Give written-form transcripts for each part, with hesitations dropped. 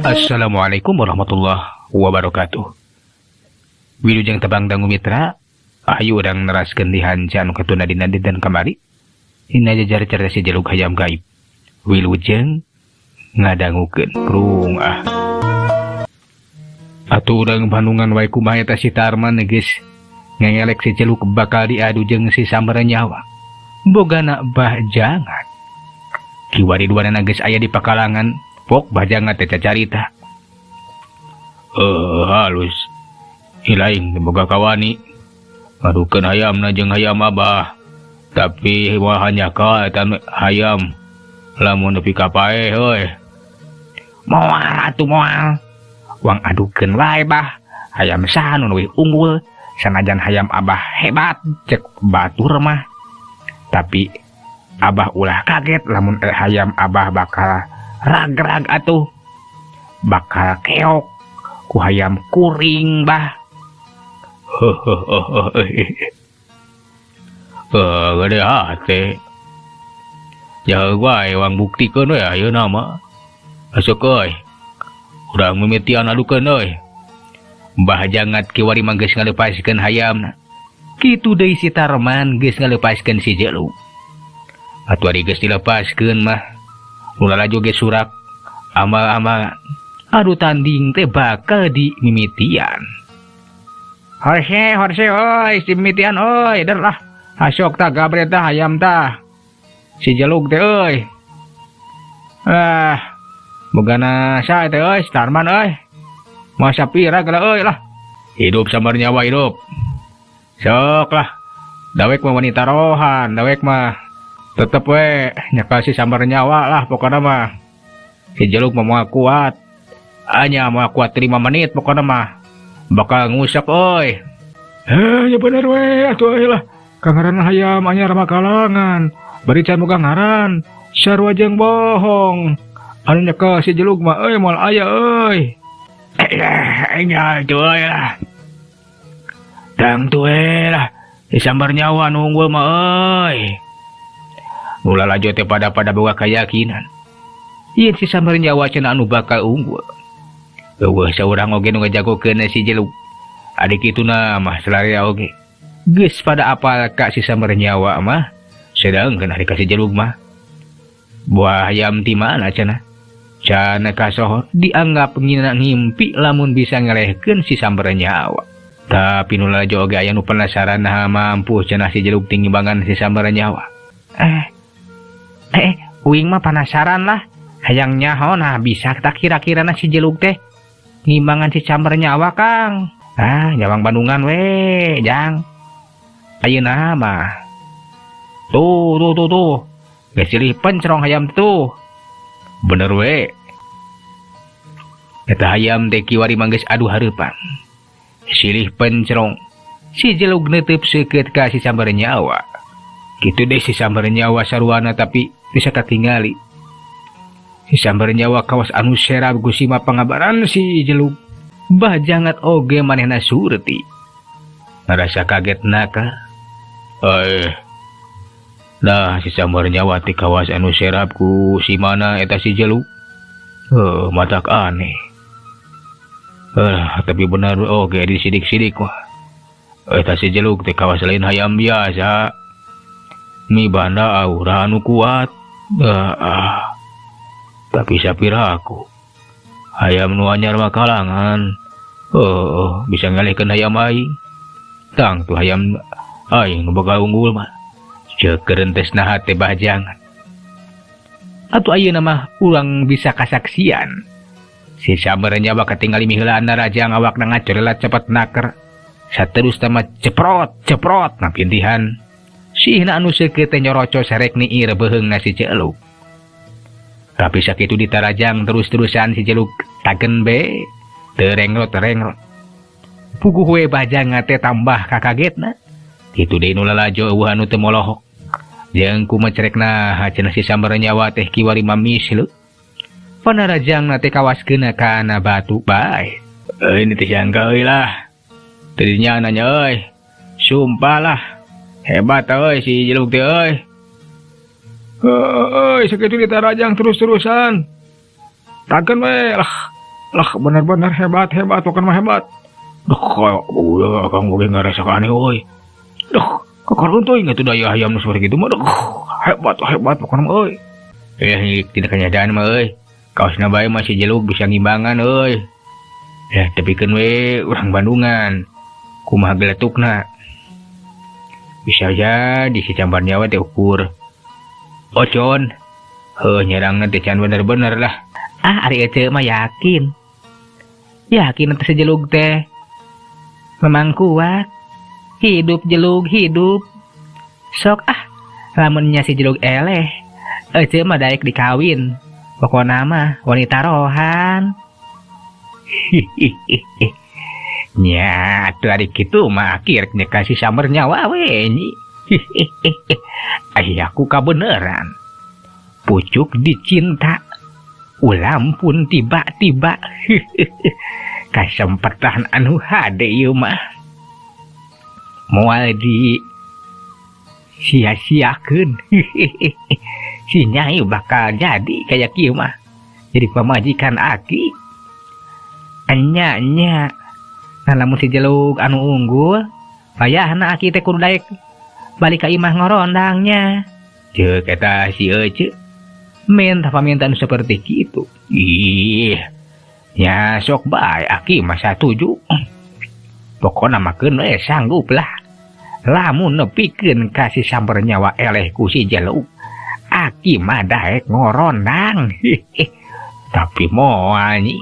Assalamualaikum warahmatullahi wabarakatuh. Wilujeng tebang dangu mitra, ayo urang neraskeun dihanca anu katunda dina dinten kamari. Dina jajar carita si Jelug Hayam Gaib. Wilujeng ngadangukeun prung ah. Atuh urang Bandungan wae kumaha eta si Tarman geus ngengelek si Jelug bakal diadu jeung si Sambar Nyawa. Bogana bah jangan. Kiwari duanana geus aya di pakalangan, pok bajangan teh cacarita. Halus. Ilaing boga kawani. Ngadukeun hayamna jeung hayam abah. Tapi moal hanya ka eta hayam. Lamun nepi ka paeh euy. Moal atuh moal. Wang adukeun wae bah. Hayam saha nu leuwih unggul, sanajan hayam abah hebat cek batur mah. Tapi abah ulah kaget lamun hayam abah bakal rag-rag atuh. Bakal keok ku hayam kuring bah. Gede hate. Jahe wae wang buktikeun we ayeuna mah. Asuk euy. Urang mimitian adukeun euy. Mbah Jangat kiwari mah geus ngalepaskeun hayamna. Kitu deui si Tarman geus ngalepaskeun si Jelug. Atuh ari geus dilepaskeun mah nu lalajo ge surak amal-amal adu tanding teh bakal dimimitian. Horse, horse, oi, dimimitian, oi, der lah. Hasok tah gabret tah hayam tah. Si Jelug teh euy. Ah, bogana sae teh euy, Tarman euy. Masa pira geura euy lah. Hidup sambar nyawa hidup. Sok lah. Dawek mah wanita rohan, dawek mah tetep we nyekal si sambar nyawa lah pokona mah. Si Jelug mah moal kuat. Anya moal kuat 5 menit pokona mah. Bakal ngusap euy. Ya bener we atuh euy lah. Kangaran hayam anyar mah kalangan. Bari can boga ngaran. Sarua jeung bohong. Anu nyekel si Jelug mah euy moal aya euy. Nya atuh euy lah. Tang tuh we lah. Si sambar nyawa nu unggul mah euy. Nu lalajo teh pada-pada boga keyakinan. Yen si sambar nyawa cenah anu bakal unggul. Eueuh saurang oge nu ngajagokeun si Jelug. Adik kituna mah salarea oge. Geus pada apal ka si sambar nyawa mah. Sedangkeun ari ka si Jelug mah. Buah hayam ti mana cenah? Can kasohor dianggap ngina ngimpi lamun bisa ngelehkeun si sambar nyawa. Tapi nu lalajo oge aya nu penasaran nah mampu cenah si Jelug tingimbangan si sambar nyawa. Uing mah penasaran lah. Hayang nyaho nah bisa tak kira-kira na si Jelug teh ngimbangan si sambar nyawa Kang. Ah, nyawang Bandungan we, Jang. Ayeuna mah. Tuh, tuh, tuh, tuh. Geus silih pencrong hayam tuh. Bener we. Eta hayam teh kiwari mah geus adu hareupan. Silih pencrong. Si Jelug neuteub seukeut ka si sambar nyawa. Kitu deh si sambar nyawa saruana tapi bisa katingali. Si sambar nyawa kawas anu serab gusima pangabaran si Jelug. Bah jangat oge manehna surti. Ngarasa kaget naka. Nah si sambar nyawa ti kawas anu serab ku si mana eta si Jelug. Matak aneh. Tapi benar oge disidik-sidik wah. Eta si Jelug teh kawas lain hayam biasa. Mi banda aura anu kuat. Tapi sapira aku. Hayam nu anyar mah kalangan. Bisa ngalihkeun hayam aing. Tang tuh hayam aing nu bakal unggul mah. Ceuk kerentes naha teh bajangan. Atuh ayeuna mah urang bisa kasaksian. Si sambar nyawa katingali miheulaan narajang awakna ngacorelat cepet naker. Saterusna mah ceprot ceprot napintihan. Sihna anu seukeut teh nyoroco sarek niir beuheungna si Jelug. Tapi sakitu ditarajang terus-terusan si Jelug tagen be terengrot-terengrot. Puguh we bajanga teh tambah kakagetna. Kitu deui nu lalajo eueuh anu teu molohok. Jeung kumacerekna cenah si sambar nyawa teh kiwari mamis leuh. Panarajangna teh kawaskeunna kana batu bae. Ini teh jangka euy lah. Tadinya nanya euy. Sumpah lah. Hebat euy si Jelug teh euy. Euy, sakitu ditarajang terus-terusan. Tagen we lah. Lah bener-bener hebat hebat pokoknya mah hebat. Duh kayak Kang oge ngarasa aneh euy. Duh kakarun teuing atuh daya hayam nu seperti kitu mah duh hebat hebat pokoknya mah euy. Eh tina kenyataan mah euy. Kaosna bae masih jelug bisa ngimbangan euy. Ya tepikeun we urang Bandungan. Kumaha geletukna. Bisa jadi si cambar nyawa teh ukur. Ocon. Heuh nyerangna teh can bener-bener lah. Ah ari ece mah yakin. Yakin teh si jelug teh. Memang kuat. Hidup jelug hidup. Sok ah lamunnya si jelug eleh. Ece mah daek dikawin. Pokona mah wanita rohan. Hihihi. Nya atuh ari kitu mah akhir nya kasih samber nyawa we nyi. Hihihi. Ai aku kabeneran. Pucuk dicinta. Ulam pun tiba-tiba. Kasempetan anu hade ieu mah. Moal di sia-siakeun. Si Nyai bakal jadi kayak kieu mah. Jadi pamajikan aki. Enya nya. Nah lamun si jelug anu unggul, payahna aki teh kudu daek balik ka imah ngorondangnya. Ceuk eta si Ece. Minta pamintaan seperti kitu. Ih. Ya sok bae aki mah satuju. Pokona mah keun we sanggup lah. Lamun nepikeun ka si samber nyawa eleh ku si jelug, aki mah daek ngorondang. Tapi moal nyi.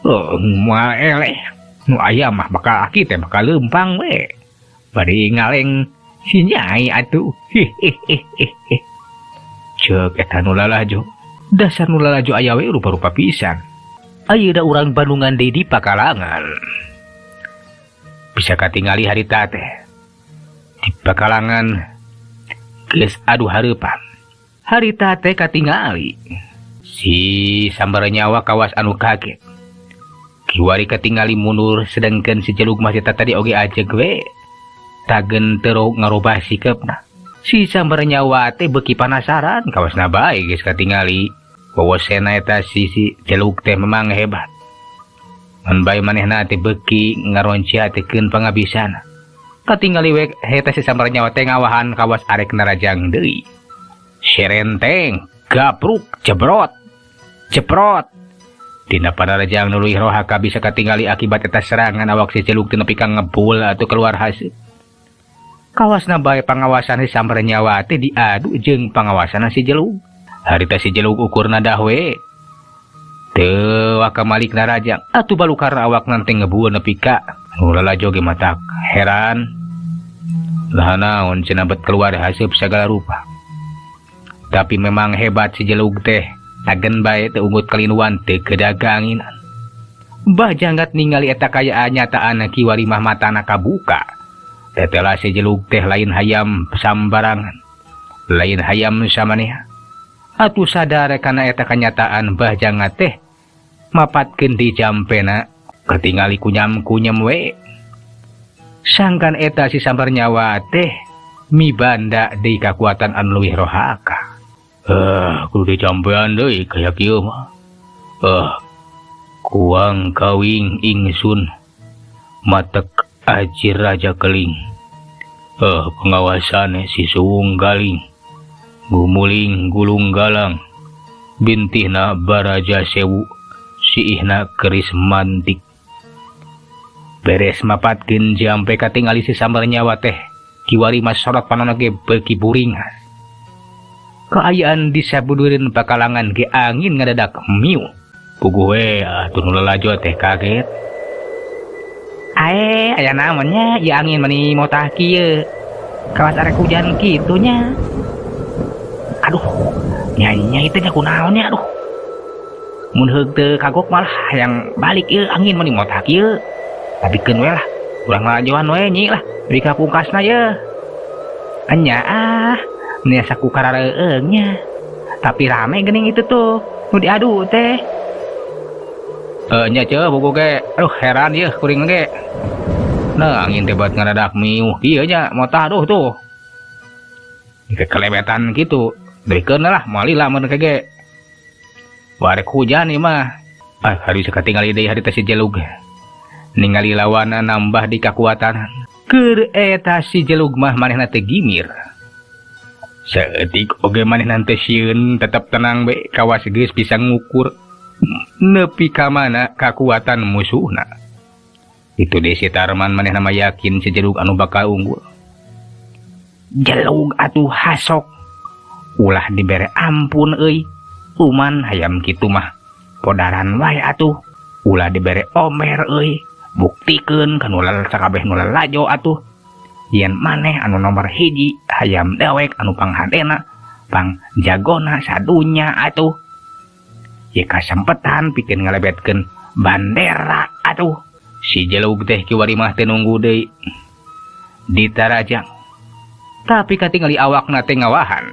Oh, moal eleh. Nu aya mah bakal aki teh bakal leumpang we. Bari ngaleng si Nyai atuh. Ceuk eta nu lalajo. Dasar nu lalajo aya we rupa-rupa pisan. Ayeuna urang Bandungan deui di Pakalangan. Bisa katingali harita teh. Di Pakalangan geus adu hareupan. Harita teh katingali. Si sambar nyawa kawas anu kaget. Kiwari katingali mundur sedangkan si jelug masih tadi oge ajeg we. Tagen teruk ngarubah sikepna. Si sambar nyawa teh beuki panasaran kawasna bae geus katingali. Wawasena eta si jelug teh memang hebat. Mun bae manehna teh beuki ngaroncia teh keun pangabisana. Katingali we eta si sambar nyawa teh ngawahan kawas arek narajang deui. Serenteng, gapruk, jebrot. Jeprot. Dina panarajang nuluy rohaka bisa katingali akibat eta serangan awak si jelug teh nepi ka ngebul atau keluar hasil. Kawasna bae pangawasan si sambar nyawa teh diadu jeung pangawasan si jelug. Harita si jelug ukurna dah we. Teu waka malik narajang atuh balukar awak nanti ngebul nepi ka nu lalajo ge matak heran. Lah naon cenah bet keluar hasil segala rupa. Tapi memang hebat si jelug teh. Tagen bae teu ungut kalinuan teu kedaganginan. Bah janggat ningali eta kayaan nyataan kiwari mah matana kabuka. Tetela si jelug teh lain hayam sambarangan. Lain hayam samaneha. Atuh sadar kana eta kanyataan bah janggat teh mapatkeun di jampena ketingali kunyam-kunyam we. Sangkan eta si sambar nyawa teh mibanda deui kakuatan anu leuwih rohaka. Kudu dijampean deui kaya kieu mah. Kuang kawing ingsun matek ajir raja keling. Pengawasane si suwung galing. Gumuling gulung galang. Bintihna baraja sewu siihna keris mantik. Beres mapatkeun jampe katingali si sambar nyawa teh kiwari mah sorot panonna ge beuki buringas. Kaayaan di sabudureun Pakalangan ge angin ngadadak miu. Puguh we atuh nu lalajo teh kaget. Ae, aya naon nya ieu angin mani motah kieu. Kawas arek hujan kitu nya. Aduh, nya-nya itu nya kunaon nya aduh. Mun heug teu kagok malah hayang balik ieu angin mani motah kieu. Tapi keun we lah, urang lalajoan we nyi lah, beri ka pungkasna ye. Enya ah, niasa ku karareueung nya. Tapi rame geuning itu tuh, nu diadu teh. Nya ceuh buku ge, aduh heran ieu kuring ge. Nah, angin teh bat ngadadak miuh kieu nya, motah aduh tuh. Kekelebetan gitu. Derikeun lah, moal lila mun kege. Warek hujan ieu mah. Ah, hari sakatingali deui harita si Jelug. Ningali lawana nambah di kakuatan. Keur eta si Jelug mah manehna teh gimir. Saeutik oge manehna teh sieun tetep tenang be kawas geus bisa ngukur nepi ka mana kakuatan musuhna. Itu deui si Tarman manehna mah yakin si Jelug anu bakal unggul. Jelug atuh hasok. Ulah dibere ampun euy. Uman hayam kitu mah podaran wae atuh. Ulah dibere omer euy. Buktikeun ka nu sakabeh nu lalajo atuh. Yen maneh anu nomor hiji hayam dewek anu panghadena pang jagona sadunya atuh. Ye kasempetan pikeun ngalebetkeun bandera atuh. Si Jelug teh kiwari mah teu nunggu deui ditarajang. Tapi katingali awakna teh ngawahan.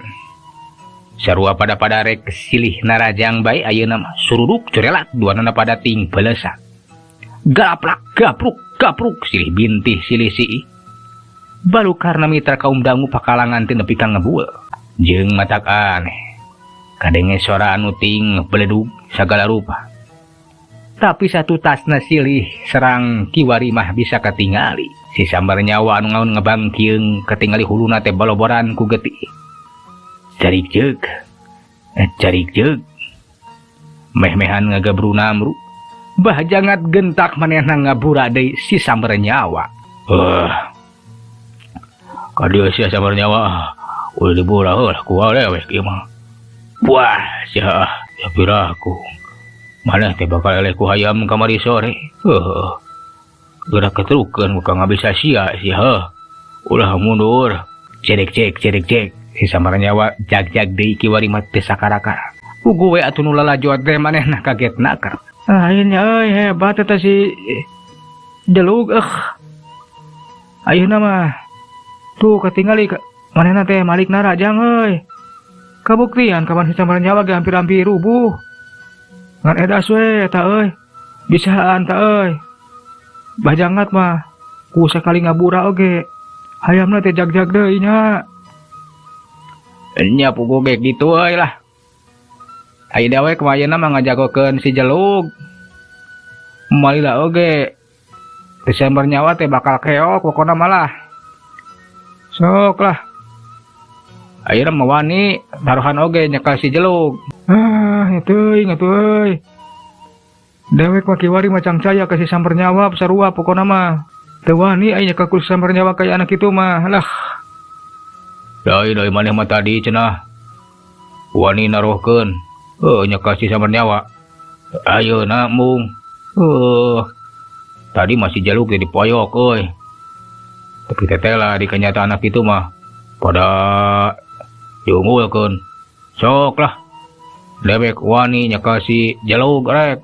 Sarua pada-pada rek silih narajang bae ayeuna mah sururuk corelat duanana pada ting belesak. Gaplak gapruk gapruk silih bintih silih siih. Baru karena mitra kaum dangu pakalangan teh nepi ka ngebul. Jeung matak aneh. Kadenge sora anu ting beledug sagala rupa. Tapi satu tasna silih serang kiwari mah bisa katingali. Si sambar nyawa anu ngaun ngebangkieung katingali huluna teh baloboran ku getih. Carik jeug. Carik jeug. Meh-mehan ngagebru namru. Bah jangat gentak manehna ngabura deui si sambar nyawa. Kadieu sia sambar nyawa. Ulah dibura heulah ku dewek ieu mah. Wah, sia ya piraku. Maneh teh bakal eleh ku hayam kamari sore. Heuh. Geura ketrukeun ku ngabisa sia sia heuh. Ulah mundur. Cerek cek cerek cek. Si sambar nyawa jag-jag deui kiwari mah teu sakarakara. Puguh we atuh nu lalajo teh manehna kaget nakar. Lain nya euy hebat eta si Jelug euch. Ayeuna mah tuh katingali manehna teh malik narajang euy. Kabuktian kapan si sambar nyawa ge hampir-hampir rubuh. Ngan edas we eta euy. Bisaan ta euy. Bajangat mah ku sakali ngabura oge. Hayamna teh jag-jag deui nya. Nya puguh ge kitu euy lah. Aya dewek ayeuna mah ngajagokeun si Jelug. Malila oge Desember nyawa teh bakal keok pokona malah. Sok lah. Ayeuna mah wani taruhan oge nyekel si Jelug. Ah, teuing atuh euy. Dewek mah kiwari mah cangcaya ka si sambar nyawa sarua pokona mah. Teu wani aing nyekel ku sambar nyawa kaya anak kitu mah. Lah. Dai dai maneh mah tadi cenah. Wani naruhkeun. Heuh nyekel si sambar nyawa. Ayeuna mung. Heuh. Tadi masih Jelug teh dipoyok euy. Tapi teteh lah di kenyataan anak itu mah pada diunggulkeun. Sok lah. Dewek wani nyekel si Jelug rek.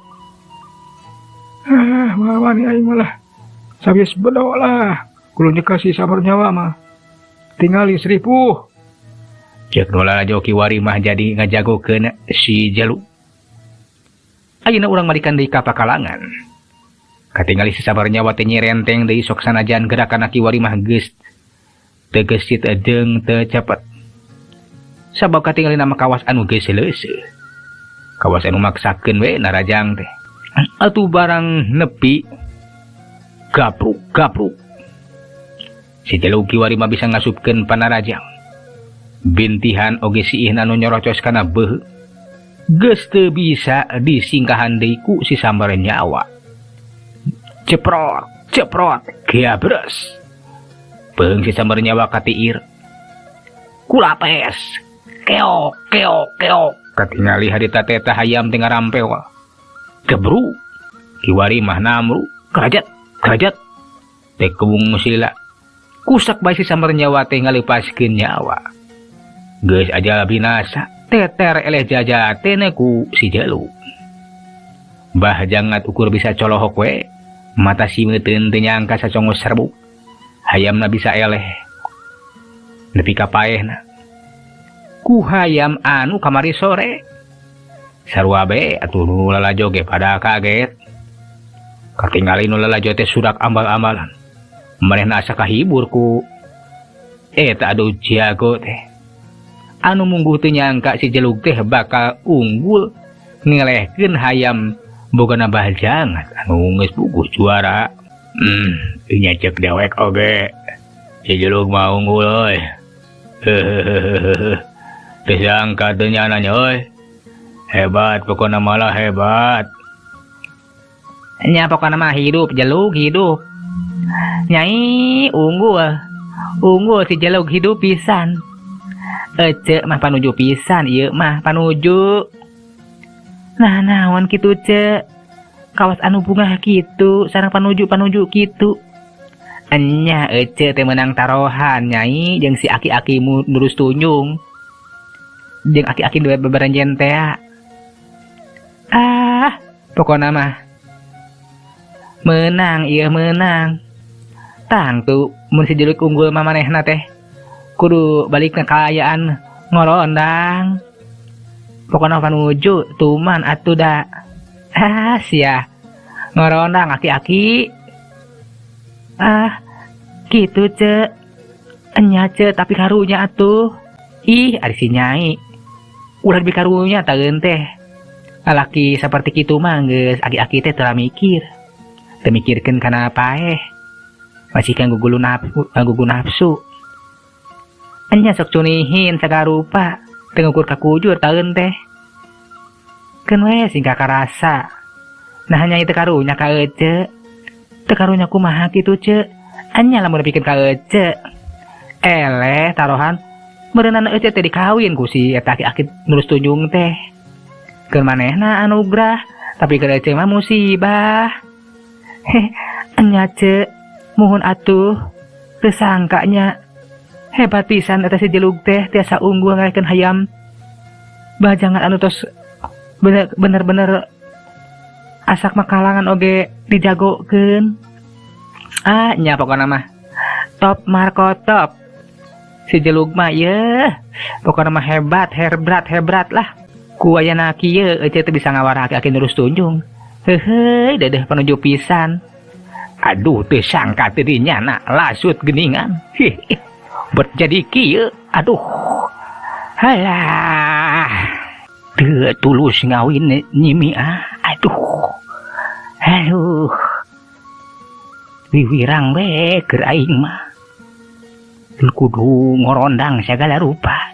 Ah, wani aing malah. Sawies bedo lah. Kudu nyekel si sambar nyawa mah. Tingali seripuh. Cek nu lalajo kiwari mah jadi ngajagokeun si Jelug. Ayeuna urang malikan deui ka pakalangan. Katingali si sabar nyawa teh nyerenteng deui sok sanajan gerakan kiwari mah geus teu gesit jeung teu cepet. Sabab katingali nama kawas anu geus leuseut. Kawas anu maksakeun we narajang teh. Atuh barang nepi gapruk gapruk. Si Jelug kiwari mah bisa ngasupkeun panarajang. Bintihan oge siihna anu nyorocos kana beuh. Geus teu bisa disingkahan deui ku si sambar nyawa. Ceprot, ceprot, gabres. Peung si sambar nyawa katiir. Kulapes. Keok, keok, keok. Katingali harita teh hayam teh ngarampew. Gebru. Kiwari mah namru. Kerajat, kerajat. Teh kebung sila. Kusak bae si sambar nyawa teh ngalepaskeun nyawa. Geus aja binasa. Teter eleh jajatene ku si Jelug. Bah jangat ukur bisa colohok we. Mata si meuteun teu nyangka sacongos serbuk. Hayamna bisa eleh. Nepi ka paehna. Ku hayam anu kamari sore. Sarua be atuh nu lalajo ge pada kaget. Katingali nu lalajo teh surak ambal-ambalan. Manehna asa kahibur ku eta adu jago teh. Anu mungguh teu nyangka si Jelug teh bakal unggul ngelehkeun hayam Bogana Bah Jangat anu geus puguh juara. Nya cek dewek oge. Si Jelug mah unggul euy. Hehehe. Teu sangka teu nyana nya euy. Hebat pokona malah hebat. Nya pokona mah hidup Jelug hidup. Nyai unggul. Unggul si Jelug hidup pisan. Ece mah panuju pisan ieu mah panuju. Nah naon kitu ce? Kawas anu bungah kitu sareng panuju-panuju kitu. Enya ece teh meunang tarohan nyai jeung si aki-aki nurus tunjung. Jeung aki-aki duet beberenjen teh. Ah, pokona mah menang ieu menang. Tangtu mun si Jelug unggul mah manehna teh kudu balik ke kaayaan ngorondang. Pokona panuju tuman atuh da. Ah sia ngorondang aki-aki. Ah kitu ce. Enya ce tapi karunya atuh. Ih ari si nyai. Ulah lebih karunya taeun teh. Lalaki saperti kitu mah geus aki-aki teh teu mikir. Teu mikirkeun kana paeh. Masih kanggo gulu nafsu, kanggo nafsu. Enya sok cunihin sagarupa teu ngukur kakujur taeun teh. Keun we sing kakarasa. Nah nyai teu karunya ka ece. Teu karunya kumaha kitu ce? Enya lamun nepikeun ka ece. Eleh tarohan meureunana ece teh dikawin ku si eta aki-aki nurus tunjung teh. Keun manehna anugrah, tapi keur ece mah musibah. Heh, enya ce, muhun atuh teu sangkanya hebat pisan eta si Jelug teh tiasa unggul ngalehkeun hayam. Bajangan anu tos bener-bener asak makalangan oge dijagokeun. Ah, nya pokona mah top marko top. Si Jelug mah yeuh, pokona mah hebat, hebat, hebat lah. Ku ayana kieu ece teh bisa ngawara aki-aki nurus tunjung. Heuheuy, dedeh panuju pisan. Aduh, teu sangka teh dinyana lasut geuningan. Hih, bet jadi kieu, aduh. Halah. Teu tulus ngawin nyimi ah. Aduh. Aduh. Wiwirang we keur aing mah. Kudu ngorondang segala rupa.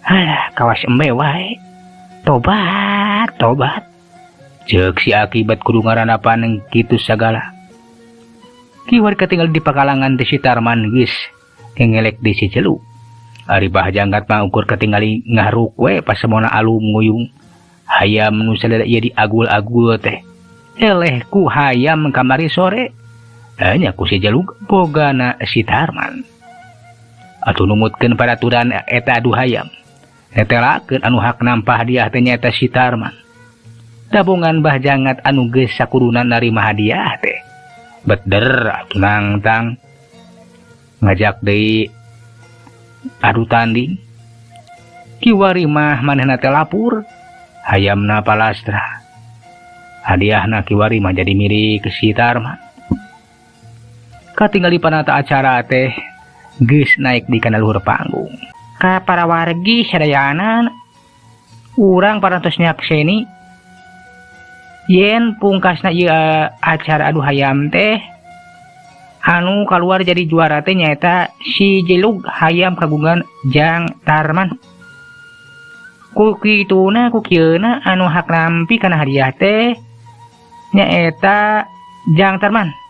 Halah, kawas embe wae. Tobat, tobat. Ceuk si akibat kudu ngarandapan kitu sagala. Kiwar katinggal di pakalangan teh si Tarman geus ngelek di si Jelug. Ari Bah Jangkat mah ukur katingali ngahruk we pasemona alum nguyung. Hayam nu salila ieu diagul-agul teh. Eleh ku hayam kamari sore. Nya ku si Jelug bogana si Tarman. Atuh numutkeun paraturan eta adu hayam. Netelakeun anu hak nampa hadiah teh nyaeta si Tarman. Dabongan Bah Jangat anu geus sakuruna narima hadiah teh. Beder atuh nangtang. Ngajak deui adu tanding. Kiwari mah manehna teh lapur, hayamna palastra. Hadiahna kiwari mah jadi milik si Tarman. Katingali panata acara teh geus naik di kana luhur panggung. Ka para wargi sadayana urang parantos nyakseni yen pungkasna ieu acara adu hayam teh anu kaluar jadi juara teh nyaeta si Jelug hayam kagungan Jang Tarman. Ku kituna ku kieuna anu hak nampi kana hadiah teh nyaeta Jang Tarman.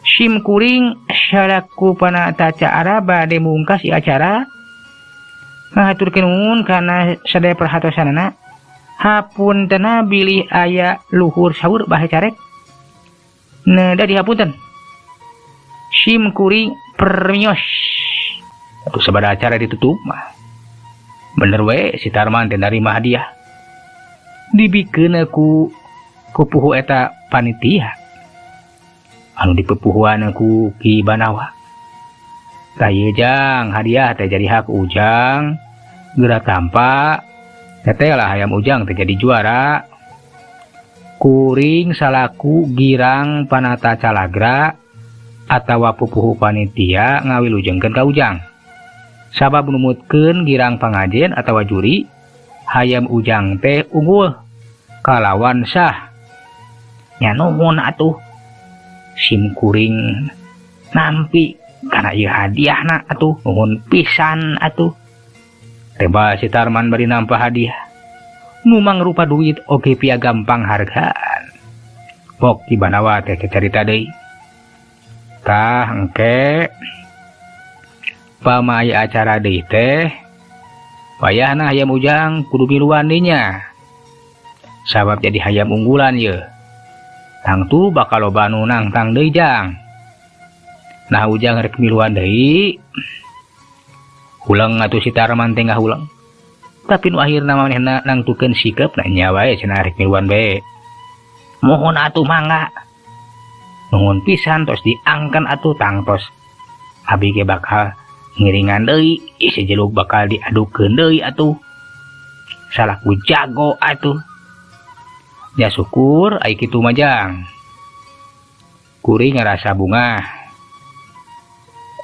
Sim kuring salaku panata acara bade mungkas ieu acara ngahaturkeun nuhun kana sadaya perhatosanana. Hapuntena bilih aya luhur saur bahe carek. Neda dihapunten. Sim kuring permios. Atuh sabada acara ditutup mah. Bener we si Tarman teh narima hadiah. Dibikeun ku puhu eta panitia. Anu dipepuhuan ku Ki Banawa. Tah ieu Jang, hadiah teh jadi hak Ujang. Geura tampa teteh lah hayam Ujang teh jadi juara. Kuring salaku girang panata calagra atawa pupuhu panitia ngawilujengkeun ka Ujang. Sabab numutkeun girang pangajen atawa juri, hayam Ujang teh unggul. Kalawan sah. Nya nuhun atuh. Sim kuring nampi kana ieu hadiahna atuh nuhun pisan atuh. Reba si Tarman bari nampa hadiah. Nu mangrupa duit oge piagam panghargaan. Pok Ki Banawa teh carita deui. Tah engke pamai acara deui teh wayahna hayam ujang kudu miluan dinya. Sabab jadi hayam unggulan ye. Tangtu bakal loba nu nangtang deui jang. Nah ujang rek miluan deui. Huleng atuh si Tarman teh ngahuleng. Tapi nu akhirna manehna nangtukeun sikapna nya wae cenah rek miluan bae. Mohon atuh mangga. Nuhun pisan tos diangkan atuh tangtos. Abi ge bakal ngiringan deui, si jeluk bakal diadukeun deui atuh. Salaku jago atuh. Ya syukur ai kitu mah jang. Kuring ngarasa bungah.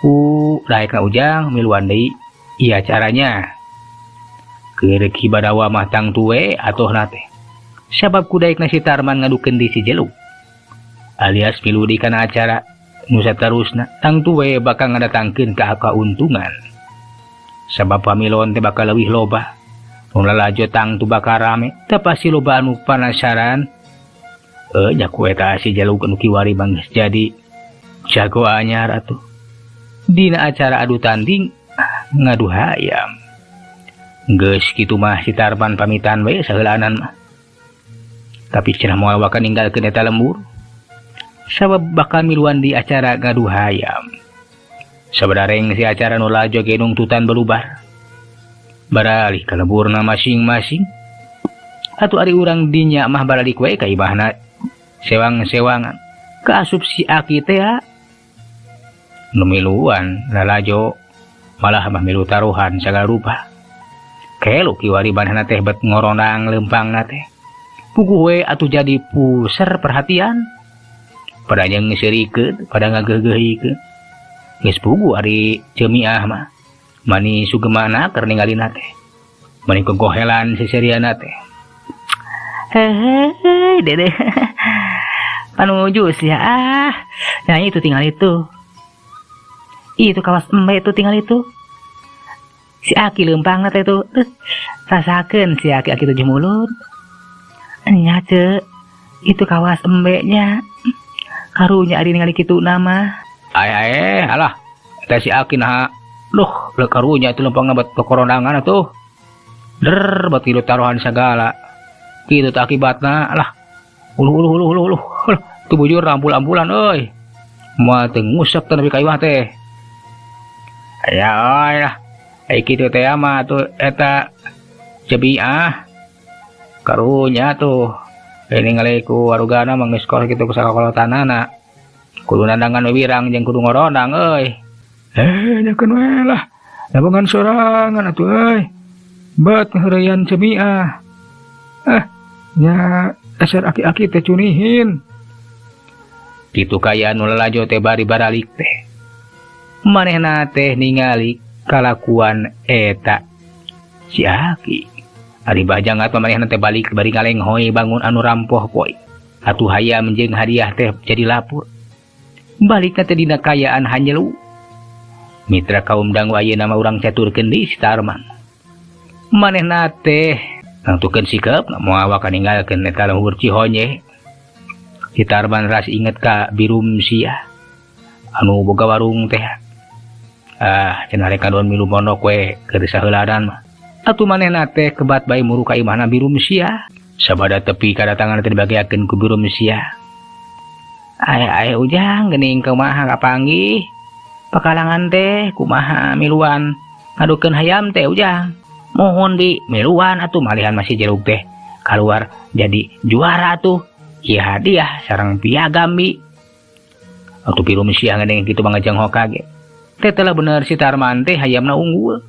Ku daekna ujang miluan deui ieu acaranya. Keur Ki Badawa mah tangtu we atuhna teh. Sabab ku daekna si Tarman ngadukeun di si jeluk. Alias milu di kana acara nu saterusna tangtu we bakal ngadatangkeun ka kauntungan. Sabab pamilon teh bakal leuwih loba. Nu lalajo tangtu bakal rame, teu pasti loba anu panasaran. Nya ku eta si jeluk anu kiwari mah geus jadi jago anyar atuh. Dina acara adu tanding ngadu hayam. Geus kitu mah si Tarman pamitan we saheulaanan mah. Tapi cenah moal waka ninggalkeun eta lembur. Sabab bakal miluan di acara ngadu hayam. Sabadareng si acara nu lalajo ge nungtutan belubar. Baralih ka lemburna masing-masing. Atuh ari urang dinya mah baralik we ka imahna sewang-sewangan. Kaasup si aki teh nu miluan lalajo malah mah milu taruhan sagala rupa. Kelo kiwari manehna teh bet ngorondang lempangna teh. Puguh we atuh jadi puser perhatian. Pada jeung ngeseurikeun, pada ngageugeuhikeun. Geus puguh ari ceumiah mah. Mani sugemana keur ningalina teh. Mani kegohelan seseriana teh. Hehehe, dede. Panuju sia ah. Nah itu tinggal itu. Itu kawas embe itu tinggal itu. Si aki lempangna teh itu. Terus rasakeun si aki-aki tujuh mulut. Nya ce, itu kawas embeknya. Karunya ari ningali kitu nama. Ae alah. Eta si aki naha. Duh, leuh karunya itu lempangna bet kokorondangan atuh. Der bet kilu taruhan sagala. Kitu teh akibatna alah. Uluh uluh uluh uluh uluh. Tuh bujur ampul-ampulan euy. Moal teu ngusep teh nepi ka imah teh. Aya euy lah. Ai kitu teh mah atuh eta cebiah. Karunya tuh. Ini ningali ku warugana mah geus kor kitu ku sakakolotanana. Kudu nandangan we wirang jeung kudu ngorondang euy. Nyakeun we lah. Nabungan sorangan atuh euy. Bet ngaheureyan cemiah. Nya dasar aki-aki teh cunihin. Kitu kaya nu lalajo teh bari baralik teh. Manehna teh ningali kalakuan eta si aki. Ari bajang atuh manehna teh balik bari ngalenghoy bangun anu rampoh poe. Atuh hayam jeung hadiah teh jadi lapur. Balikna teh dina kayaan hanyelu. Mitra kaum dangu ayeuna mah urang caturkeun deui si Tarman. Manehna teh nangtukeun sikap moal waka ninggalkeun eta lembur Cihonye. Si Tarman ras inget ka Birum sia anu boga warung teh. Ah, cenah rek kaduan milu mondok we keur saheuladan mah. Atuh manehna teh kebat bae muru ka imahna Birum sia. Sabada tepi kadatangan teh dibagiakeun ku Birum sia. Ae ujang geuning kumaha kapanggih. Pakalangan teh kumaha miluan ngadukeun hayam teh ujang. Mohon di miluan atuh malihan masih jeruk teh kaluar jadi juara atuh. Ieu hadiah sareng piagam bi. Atuh Birum sia ngadeng kitu mangajeng hokage. Teh telah bener si Tarman teh hayamna unggul.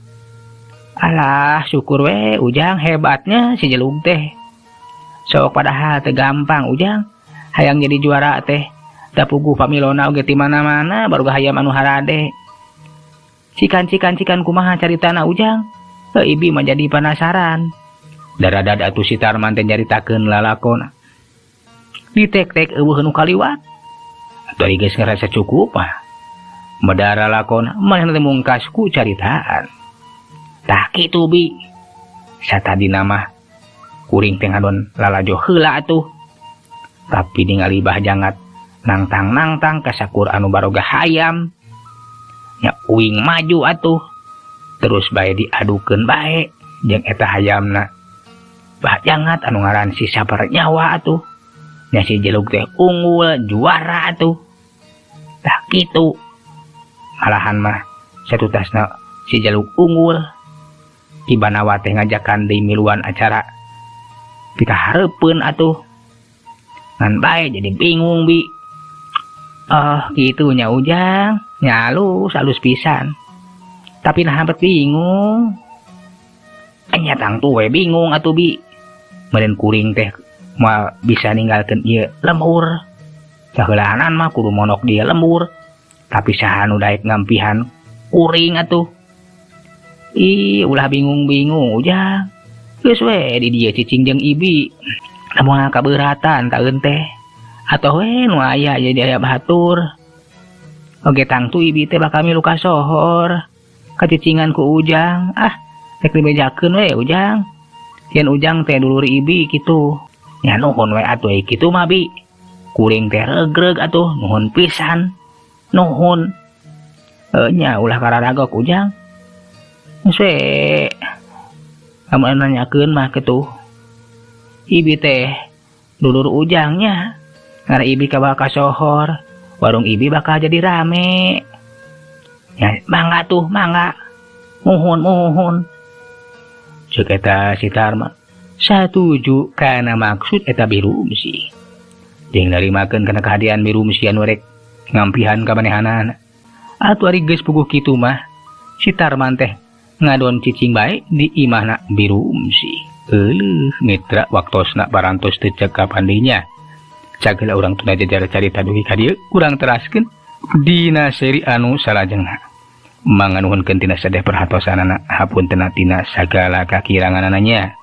Alah syukur we ujang hebatnya si jeluk teh. Sok padahal teh gampang ujang hayang jadi juara teh. Da puguh pamilona oge ti mana-mana baru hayam anu harade. Cikan-cikan-cikan kumaha caritana ujang. Teu ibi mah jadi penasaran. Daradad atuh si Tarman teh nyaritakeun lalakona. Ditek-tek eueuh nu kaliwat. Atuh ari geus ngarasa cukup mah. Medara lakon manehna teh mungkas ku caritaan. Tah kitu bi. Satadina mah kuring teh ngadon lalajo heula atuh. Tapi ningali Bah Jangat nangtang-nangtang ka sakur anu baroga hayam. Nya uing maju atuh. Terus bae diadukeun bae jeung eta hayamna. Bah Jangat anu ngaran si sabar nyawa atuh. Nya si jelug teh unggul juara atuh. Tah kitu. Malahan mah satutasna si jaluk unggul. Ki Banawa teh ngajakan deui miluan acara pikahareupeun atuh. Ngan bae jadi bingung bi. Oh kitu nya Ujang, nya alus alus pisan. Tapi nah hampir bingung. Nya tangtu we bingung atuh bi. Meureun kuring teh moal bisa ninggalkeun ieu lembur. Saheulaanan mah kudu monok dia lembur. Tapi saha nu daek ngampihan kuring atuh. Ih, ulah bingung-bingung Ujang. Geus we di dieu cicing jeung ibi. Lamun kabeuratan taeun teh. Atoh we nu aya jadi aya batur. Oge tangtu ibi teh bakal milu ka sohor. Kacicingan ku Ujang. Ah, rek dibejakeun we Ujang. Yen Ujang teh dulur ibi kitu. Nya nuhun we atuh kitu mah bi. Kuring teh regreg atuh nuhun pisan. Nuhun. Nya ulah kararagok Ujang. Geus we. Lamun nanyakeun mah kitu. Ibi teh dulur Ujangnya. Ngarah ibi ka bakal sohor, warung ibi bakal jadi rame. Ya mangga tuh, mangga. Muhun, muhun. Ceuk eta si Tarman. Satuju kana maksud eta Birumsi. Jeung narimakeun kana kahadian Birumsi anu rek ngampihan ka manehanana. Atuh ari geus puguh kitu mah si Tarman teh ngadon cicing bae di imahna Birumsi. Euleuh mitra waktosna parantos teu cekap andinya. Cagela urang tuna jajar carita dugi ka dieu urang teraskeun dina seri anu salajengna. Manganuhunkeun tina sadeh perhatosanana hapuntenna tina sagala kakiranganana nya.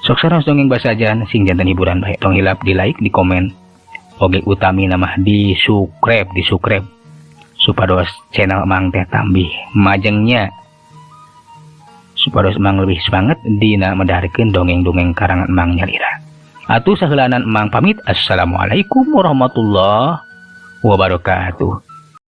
Sok saraos dongeng basajan sing janten hiburan bae tong hilap di like, di komen, oge utami mah di subscribe, di subscribe supados channel Mang teh tambih majengnya, supados Mang lebih semangat dina medarkeun dongeng-dongeng karangan Mang nyalira. Atuh saheulanan Mang pamit. Assalamualaikum warahmatullahi wabarakatuh.